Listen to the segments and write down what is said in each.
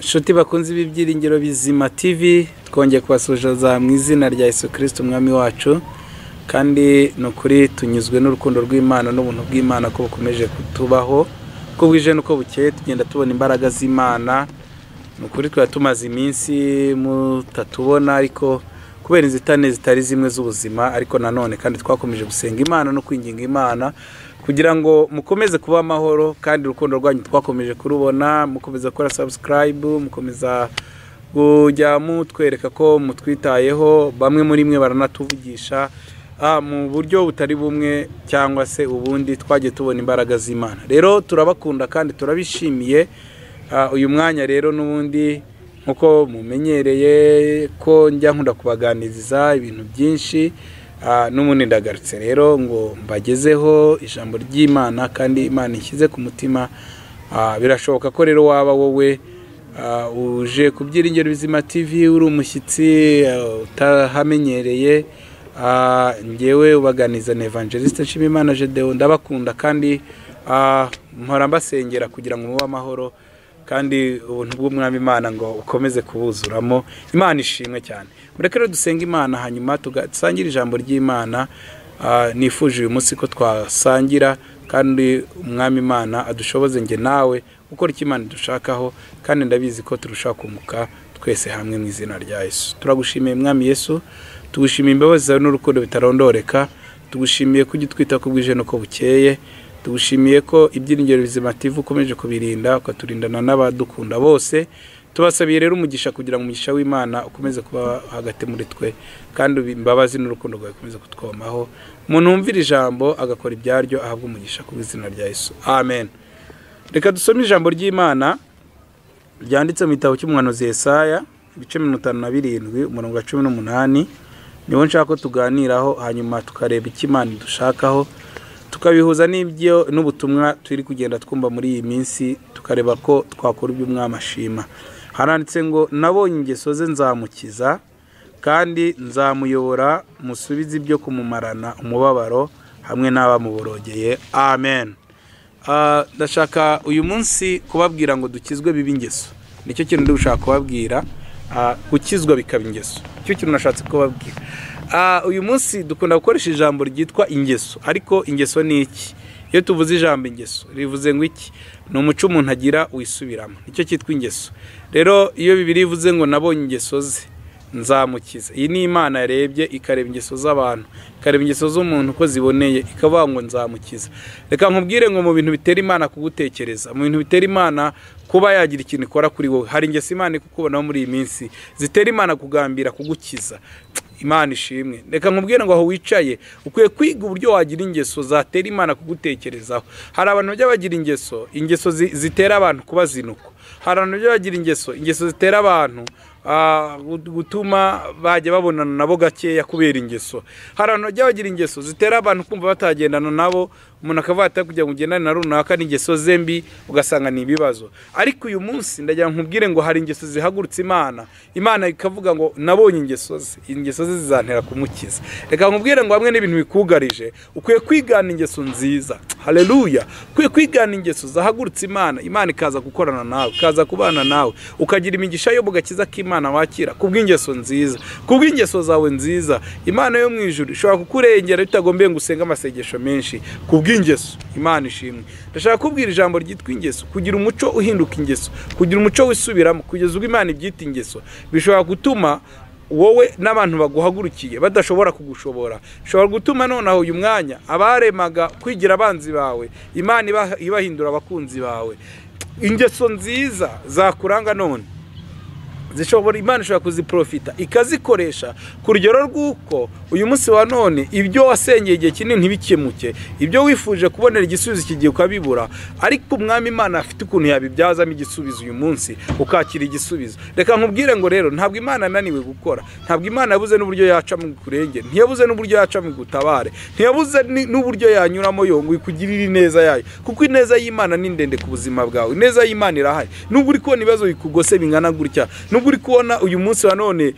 Nshuti bakunze ibi byiringiro bizima TV, twongeye kubasuhuza mu izina rya Yesu Kristo umwami wacu, kandi ni ukuri tunyuzwe n'urukundo rw'Imana n'ubuntu bw'Imana ko bukomeje kutubaho, uko bwije n'uko bukeye tugenda tubona imbaraga z'Imana. Ni ukuri twari tumaze iminsi mutatubona, ariko kubera inzitane zitari zimwe z'ubuzima, ariko nanone kandi twakomeje gusenga Imana no kwinginga Imana kugira ngo mukomeze kuba amahoro, kandi urukundo rwanyu twakomeje kurubona, mukomeza gukora subscribe, mukomeza kujya mutwereka ko mutwitayeho, bamwe muri mwe baranatuvugisha mu buryo butari bumwe cyangwa se ubundi, twagiye tubona imbaraga z'Imana. Rero turabakunda kandi turabishimiye. Uyu mwanya rero n'ubundi nkuko mumenyereye ko njya nkunda kubaganiriza ibintu byinshi, n'ubundi ndagarutse rero ngo mbagezeho ijambo ry'Imana kandi Imana ishyize ku mutima. Birashoboka ko rero waba wowe uje ku Byiringiro Bizima TV uri umushyitsi utahamenyereye, njyewe ubaganiza na Evangeliste Nshimiyimana Gedeon, ndabakunda kandi mpora mbasengera kugira ngo mube amahoro, kandi ubuntu bw'Umwami Imana ngo ukomeze kubuzuramo. Imana ishimwe cyane. Mureke rero dusenga Imana hanyuma tugasangire ijambo ry'Imana. Nifuje uyu munsi ko twasangira, kandi Umwami Imana adushoboze nge nawe gukora icyo Imana idushakaho, kandi ndabizi ko turushaho kunguka twese hamwe mu izina rya Yesu. Turagushimiye Mwami Yesu, tugushimiye imbabazi zawe n'urukundo bitarondoreka, tugushimiye ko ujya utwita ku bwije n'uko bukeye, tugushimiye ko Ibyiringiro Bizima TV ukomeje kubirinda, ukaturindana n'abadukunda bose. Tubasabiye rero umugisha kugira ngo umugisha w'Imana ukomeze kuba hagati muri twe, kandi imbabazi n'urukundo rwawe bikomeze kutwomaho. Umuntu wumvira ijambo agakora ibyaryo ahabwa umugisha ku izina rya Yesu, amen. Reka dusome ijambo ry'Imana ryanditse mu gitabo cy'umuhanuzi Yesaya ibice 57 umurongo wa 18, niwo nshaka ko tuganiraho, hanyuma tukareba icyo Imana idushakaho, tukabihuza n'ibyo n'ubutumwa turi kugenda twumva muri iyi minsi, tukareba ko twakora ibyo Umwami ashima. Haranditse ngo nabonye ingeso ze nzamukiza, kandi nzamuyobora musubize ibyo kumumarana umubabaro hamwe n'abamuborogeye, amen. Ndashaka uyu munsi kubabwira ngo dukizwe bibe ingeso. Nicyo kintu ndi gushaka kubabwira, gukizwa bikaba ingeso. Nicyo kintu nashatse kubabwira. Uyu munsi dukunda gukoresha ijambo ryitwa ingeso, ariko ingeso ni iki? Iyo tuvuze ijambo ingeso rivuze ngo iki? Ni umuco umuntu agira wisubiramo, nicyo cyitwa ingeso. Rero iyo Bibiliya ivuze ngo nabonye ingeso ze nzamukiza, iyi ni Imana yarebye ikareba ingeso z'abantu, ikareba ingeso z'umuntu uko ziboneye, ikavuga ngo nzamukiza. Reka nkubwire ngo mu bintu bitera Imana kugutekereza, mu bintu bitera Imana kuba yagira ikintu ikora kuri wowe, hari ingeso Imana ikukubonaho muri iyi minsi zitera Imana kugambira kugukiza. Imana ishimwe. Reka nkubwire ngo aho wicaye ukwiye kwiga uburyo wagira ingeso zatera Imana kugutekerezaho. Hari abantu bajya bagira ingeso, ingeso zitera abantu kubazinukwa. Hari abantu bajya bagira ingeso, ingeso zitera abantu gutuma bajya babonana nabo gakeya kubera ingeso. Hari abantu bajya bagira ingeso zitera abantu kumva batagendana nabo, umuntu akavuga ati kugira ngo ugendane na runaka n'ingeso ze mbi, ugasanga ni ibibazo. Ariko uyu munsi ndagira nkubwire ngo hari ingeso zihagurutse Imana, Imana ikavuga ngo nabonye ingeso ze, ingeso ze zizantera kumukiza. Reka nkubwire ngo hamwe n'ibintu bikugarije ukwiye kwigana ingeso nziza. Haleluya. Ukwiye kwigana ingeso zahagurutse Imana, Imana ikaza gukorana nawe, ikaza kubana nawe, ukagira imigisha yo mugakiza k'Imana wakira kubw'ingeso nziza, kubw'ingeso zawe nziza. Imana yo mu ijuru ishobora kukurengera bitagombye ngo usenge amasengesho menshi kubw'ingeso. Imana ishimwe. Ndashaka kubwira ijambo ryitwa ingeso, kugira umuco uhinduka ingeso, kugira umuco wisubiramo kugeza ubwo Imana ibyita ingeso, bishobora gutuma wowe n'abantu baguhagurukiye badashobora kugushobora. Bishobora gutuma nonaho uyu mwanya abaremaga kwigira abanzi bawe, Imana ibahindura abakunzi bawe. Ingeso nziza zakuranga none zishobora, Imana ishobora kuziprofita ikazikoresha ku rugero rw'uko uyu munsi wa none ibyo wasengeye igihe kinini ntibikemuke, ibyo wifuje kubonera igisubizo iki gihe ukabibura, ariko Umwami Imana afite ukuntu yabibyazamo igisubizo uyu munsi ukakira igisubizo. Reka nkubwire ngo rero ntabwo Imana ananiwe gukora, ntabwo Imana yabuze n'uburyo yaca mu kurengera, ntiyabuze n'uburyo yaca mu gutabare, ntiyabuze n'uburyo yanyuramo yo ngo ikugirire ineza yayo, kuko ineza y'Imana ni ndende ku buzima bwawe. Ineza y'Imana irahari nubwo uri kubona ibibazo bikugose bingana gutya, nubwo uri kubona uyu munsi wa none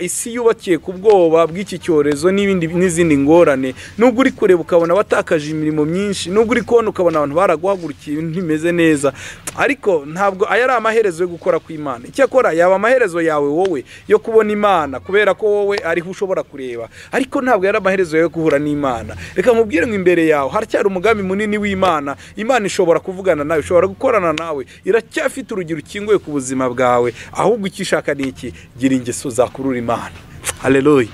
isi yubakiye ku bwoba bw'iki cyorezo. ibyorezo n'ibindi n'izindi ngorane, nubwo uri kureba ukabona watakaje imirimo myinshi, nubwo uri kubona ukabona abantu baraguhagurukiye ntimeze neza, ariko ntabwo aya ari amaherezo yo gukora kw'Imana. Icyakora yaba amaherezo yawe wowe yo kubona Imana, kubera ko wowe ariho ushobora kureba, ariko ntabwo yari amaherezo yo guhura n'Imana. Reka nkubwire ngo imbere yawe haracyari umugambi munini w'Imana. Imana ishobora kuvugana nawe, ishobora gukorana nawe, iracyafite urugi rukinguye ku buzima bwawe. Ahubwo icyo ishaka ni iki? Gira ingeso zakurura Imana. Haleluya.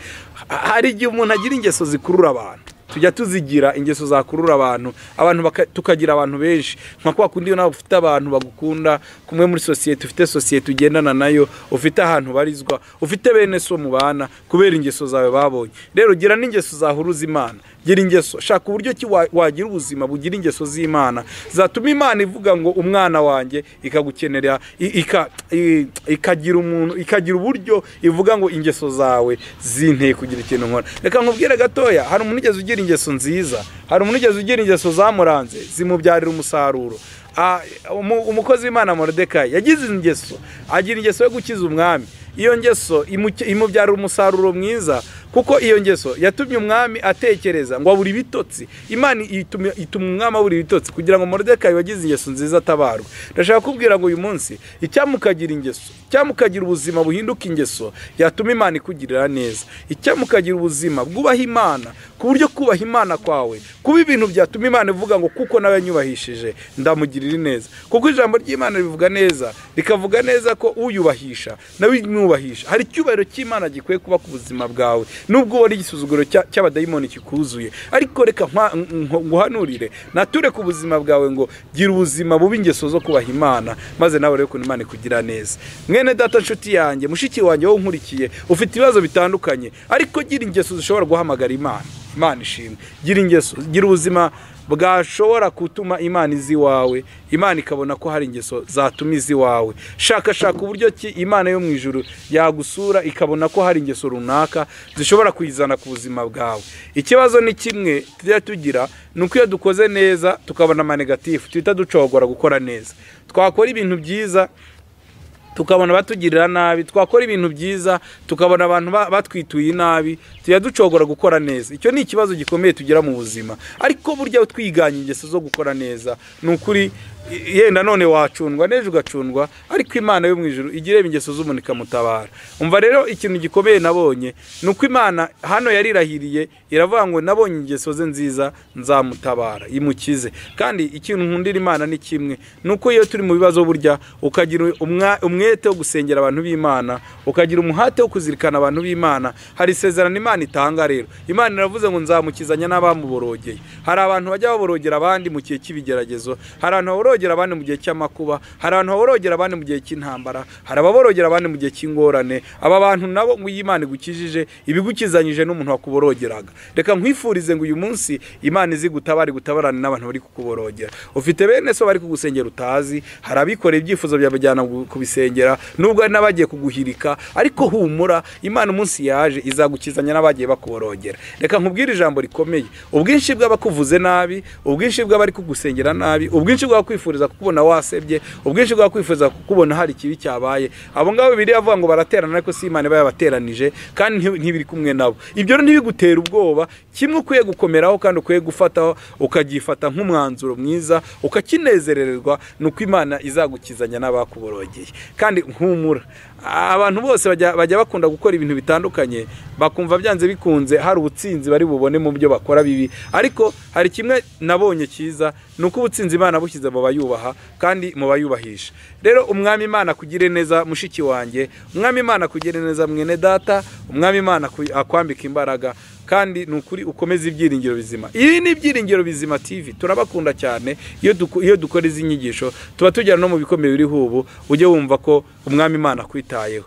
Hari igihe umuntu agira ingeso zikurura abantu, tujya tuzigira ingeso zakurura abantu, abantu tukagira abantu benshi. Nka kwa kundi nawe ufite abantu bagukunda, kumwe muri sosiyete ufite sosiyete ugendana nayo, ufite ahantu barizwa, ufite bene so mubana kubera ingeso zawe babonye. Rero gira n'ingeso zahuruza Imana, gira ingeso, shaka uburyo ki wagira ubuzima bugira ingeso z'Imana zatuma Imana ivuga ngo umwana wanjye, ikagukenera, ikagira umuntu, ikagira uburyo ivuga ngo ingeso zawe zinteye kugira ikintu nkora. Reka nkubwire gatoya, hari umuntu ugeze ugira ingeso nziza, hari umuntu ugeze ugira ingeso zamuranze zimubyarira umusaruro. Umukozi w'Imana Moridekayi yagize ingeso, agira ingeso yo gukiza umwami. Iyo ngeso imubyarira umusaruro mwiza, kuko iyo ngeso yatumye umwami atekereza ngo abura ibitotsi. Imana ituma umwami abura ibitotsi kugira ngo Moridekayi wagize ingeso nziza atabarwe. Ndashaka kubwira ngo uyu munsi icyamukagira ingeso, icyamukagira ubuzima buhinduka ingeso yatuma Imana ikugirira neza, icyamukagira ubuzima bwubaha Imana, ku buryo kubaha Imana kwawe kuba ibintu byatuma Imana ivuga ngo kuko nawe yanyubahishije ndamugirira neza. Kuko ijambo ry'Imana rivuga neza, rikavuga neza ko uyubahisha nawe imwubahisha. Hari icyubahiro cy'Imana gikwiye kuba ku buzima bwawe, nubwo ubona igisuzuguro cy'abadayimoni kikuzuye, ariko reka nguhanurire nature ku buzima bwawe ngo gira ubuzima bubi ingeso zo kubaha Imana, maze nawe rero Imana ikugira neza. Mwene data, nshuti yanjye, mushiki wanjye wowe unkurikiye, ufite ibibazo bitandukanye, ariko gira ingeso zishobora guhamagara Imana. Imana ishimwe. Gira ingeso, gira ubuzima bwashobora gutuma Imana izi wawe, Imana ikabona ko hari ingeso zatuma izi wawe. Shaka uburyo ki Imana yo mu ijuru yagusura ikabona ko hari ingeso runaka zishobora kuyizana ku buzima bwawe. Ikibazo ni kimwe tujya tugira, nuko iyo dukoze neza tukabona ama negatifu, tuhita ducogora gukora neza. Twakora ibintu byiza tukabona batugirira nabi, twakora ibintu byiza tukabona abantu batwituye nabi, tujya ducogora gukora neza. Icyo ni ikibazo gikomeye tugira mu buzima. Ariko burya twiganye ingeso zo gukora neza, ni ukuri yenda none wacundwa n'ejo ugacundwa, ariko Imana yo mu ijuru igira ingeso z'umuntu ikamutabara. Umva rero ikintu gikomeye nabonye nuko Imana hano yarirahiriye iravuga ngo nabonye ingeso ze nziza nzamutabara imukize. Kandi ikintu nkundira Imana ni kimwe, nuko iyo turi mu bibazo burya ukagira umwete wo gusengera abantu b'Imana, ukagira umuhate wo kuzirikana abantu b'Imana, hari isezerano Imana itanga. Rero Imana iravuze ngo nzamukizanya n'abamuborogeye. Hari abantu bajya baborogera abandi mu gihe cy'ibigeragezo, hari abantu baborogera abandi mu gihe cy'amakuba, hari abantu baborogera abandi mu gihe cy'intambara, hari ababorogera abandi mu gihe cy'ingorane. Aba bantu nabo ngo Imana igukijije ibigukizanyije n'umuntu wakuborogeraga. Reka nkwifurize ngo uyu munsi Imana izigutabare, gutabarana n'abantu bari kukuborogera. Ufite bene so bari kugusengera utazi, hari abikoreye ibyifuzo byabajyana kubisengera nubwo ari n'abagiye kuguhirika, ariko humura, Imana umunsi yaje izagukizanya n'abagiye bakuborogera. Reka nkubwire ijambo rikomeye, ubwinshi bw'abakuvuze nabi, ubwinshi bw'abari kugusengera nabi, ubwinshi bw'abakwifuriza kukubona wasebye, ubwinshi bw'abakwifuza kukubona hari ikibi cyabaye, abo ngabo Bibiliya avuga ngo baraterana ariko si Imana iba yabateranije kandi ntibiri kumwe nabo. Ibyo ntibigutera ubwoba, kimwe ukwiye gukomeraho kandi ukwiye gufataho ukagifata nk'umwanzuro mwiza ukakinezerererwa, nuko Imana izagukizanya n'abakuborogeye. Kandi humura, abantu bose bajya bakunda gukora ibintu bitandukanye, bakumva byanze bikunze hari ubutsinzi bari bubone mu byo bakora bibi, ariko hari kimwe nabonye cyiza, nuko ubutsinzi Imana bushyize mu bayubaha kandi mu bayubahisha. Rero umwami Imana kugire neza mushiki wanjye, umwami Imana kugire neza mwene data, umwami Imana akwambika imbaraga, kandi nukuri ukomeza ibyiringiro bizima. Ibi ni Ibyiringiro Bizima TV, turabakunda cyane. Iyo dukora izi nyigisho tuba tugera no mu bikomeye biriho ubu, ujye wumva ko umwami Imana akwitayeho.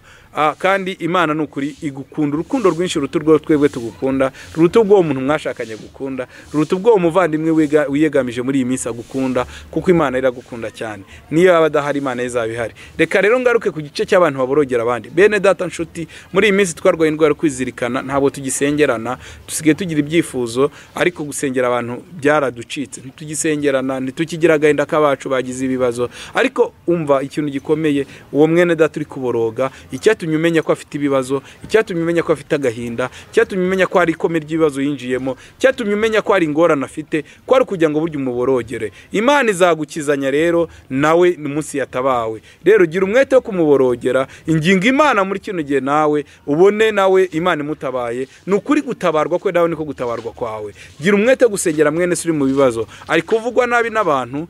Kandi Imana nukuri igukunda urukundo rwinshi ruta urwo twebwe tugukunda, ruta ubwo umuntu mwashakanye gukunda, ruta ubwo umuvandimwe wiyegamije muri iyi minsi agukunda, kuko Imana iragukunda cyane. Niyo yaba adahari Imana izaba ihari. Reka rero ngaruke ku gice cy'abantu baborogera abandi. Bene data nshuti, muri iyi minsi twarwaye indwara kwizirikana, ntabwo tugisengerana, dusigaye tugira ibyifuzo, ariko gusengera abantu byaraducitse, ntitugisengerana, ntitukigira agahinda k'abacu bagize ibibazo. Ariko umva ikintu gikomeye, uwo mwene data uri kuboroga, icyatumye Icyatumye umenya ko afite ibibazo, icyatumye umenya ko afite agahinda, icyatumye umenya ko hari ikome ry'ibibazo yinjiyemo, icyatumye umenya ko hari ingorane afite, ko ari kugira ngo burya umuborogere. Imana izagukizanya rero nawe umunsi yatabawe. Rero gira umwete wo kumuborogera, ingingo Imana muri kino gihe nawe ubone nawe Imana imutabaye. Ni ukuri gutabarwa kwe nawe niko gutabarwa kwawe. Gira umwete wo gusengera mwene se uri mu bibazo, ari kuvugwa nabi n'abantu,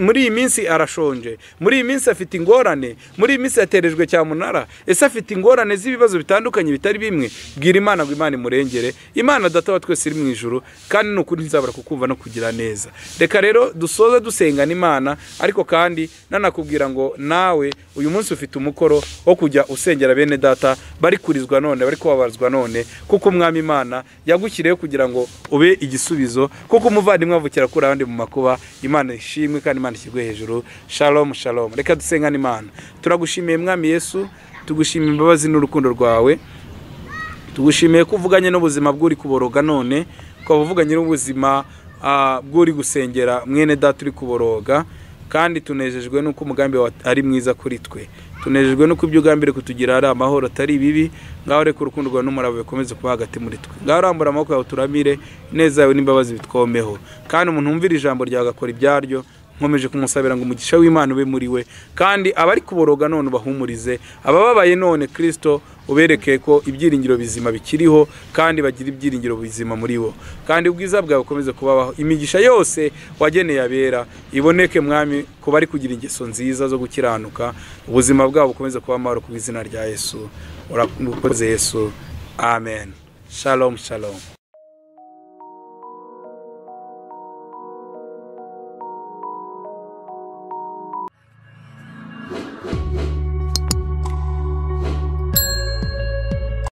muri iyi minsi arashonje, muri iyi minsi afite ingorane, muri iyi minsi yaterejwe cyamunara, ese afite ingorane z'ibibazo bitandukanye bitari bimwe. Bwira Imana ngo Imana imurengere. Imana Data wa twese iri mu ijuru, kandi ni ukuri ntizabura kukumva no kugira neza. Reka rero dusoze dusengana Imana, ariko kandi nanakubwira ngo nawe uyu munsi ufite umukoro wo kujya usengera bene data bari kurizwa none, bari kubabazwa none, kuko Umwami Imana yagushyiriyeho kugira ngo ube igisubizo, kuko umuvandimwe avukira kuri abandi mu makuba. Imana ishimwe kandi Imana ishyirwe hejuru. Shalom shalom. Reka dusengane Imana. Turagushimiye Mwami Yesu, tugushimiye imbabazi n'urukundo rwawe, tugushimiye ko uvuganye n'ubuzima bw'uri kuboroga none, ko uvuganye n'ubuzima bw'uri gusengera mwene data uri kuboroga, kandi tunejejwe n'uko umugambi wawe ari mwiza kuri twe. Tunejejwe n'uko ibyo ugambiriye kutugira ari amahoro atari ibibi. Ngaho reka urukundo rwawe n'umurava bikomeze kuba hagati muri twe. Ngaho rambura amaboko yawe turamire, ineza yawe n'imbabazi bitwomeho. Kandi umuntu wumvira ijambo ryawe agakora ibyaryo, nkomeje kumusabira ngo umugisha w'Imana ube muri we, kandi abari kuboroga none ubahumurize, abababaye none Kristo ubereke ko ibyiringiro bizima bikiriho, kandi bagira ibyiringiro bizima muri bo, kandi ubwiza bwawe bukomeze kubabaho. Imigisha yose wageneye abera iboneke Mwami ku bari kugira ingeso nziza zo gukiranuka, ubuzima bwabo bukomeze kuba amahoro ku izina rya Yesu. Urakoze Yesu, amen. Shalom shalom.